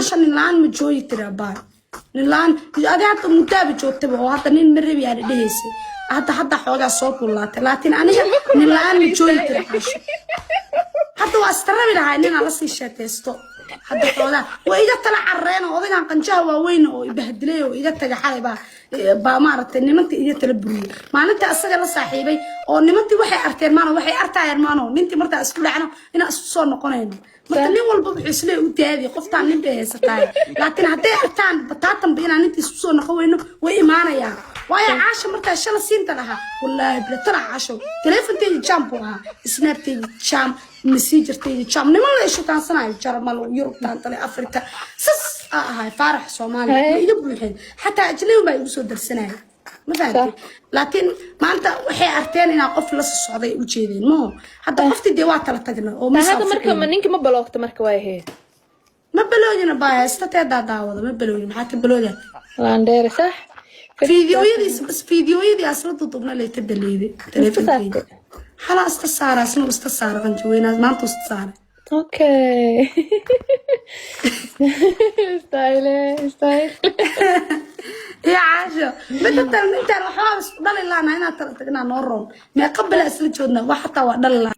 Caasha nin la-aan ma joogi tiri abaa. Nin la-aan adi hadda muddaaba joogtaba oo hadda nin ma rabi aad dhehaysay. Hadda xoogaa soo kullaatay, laakiin aniga nin la-aan ma joogi tiri. Caasho, hadda waa istarabi lahaa ninaa lasii sheekaysto. Hadda xoogaa waa iga tala carareen oo odagan qanjaha waaweyn oo ibahdilay oo iga taga xalay baa maaragtay nimantii iga tala buriyey maalinta asaga la saaxiibay oo nimantii waxay arteen maano, waxay artaayeen maano nintii martaa isku dhacno inaan isku soo noqonayno. Marka nin walba wuxuu isleeyahay u daadi, qoftaan nin bay haysataay, laakiin hadday artaan bataatanba inaan nintii isku soo noqon weyno, way imaanayaan. Waayo Caasha markaa shala siinta lahaa, wallaahi bilatana Caasho teleefonteyda jam buu ahaa, Snapteyda jam, Messengerteyda jam, niman la ishukaansanayo, Jarmal, Yurub, taantale, Afrika sas aa ahay, Faarax Soomaaliya way iga buuxeen, xataa ajnabi baa igu soo darsanaya, ma fahamtay? Laakiin maanta waxay arteen inaa qof la socday u jeedeen maho. Hadda qoftii dee waa tala tagnay oo ma Hadda marka ma ninki ma baloogta marka waa ahayd? Ma baloogina baa haysta tee daadaawada, ma baloogin. Maxaa ka balooga? Laandheere, sax. Fiidiyoyadiis bas, fiidiyoyadii asla dudubna layta daleeday teleefonkeyga. Xalaa ista saara, asna ista saara, qanjaweynaas maanta ista saara. Okay, style style. Iyo Caasho, midda tan intaan waxbaa isku dhali laana, inaan tala tagnaa noo roon. Meeqa bilaa isla joognaa? Wax xataa waa dhali lahaa.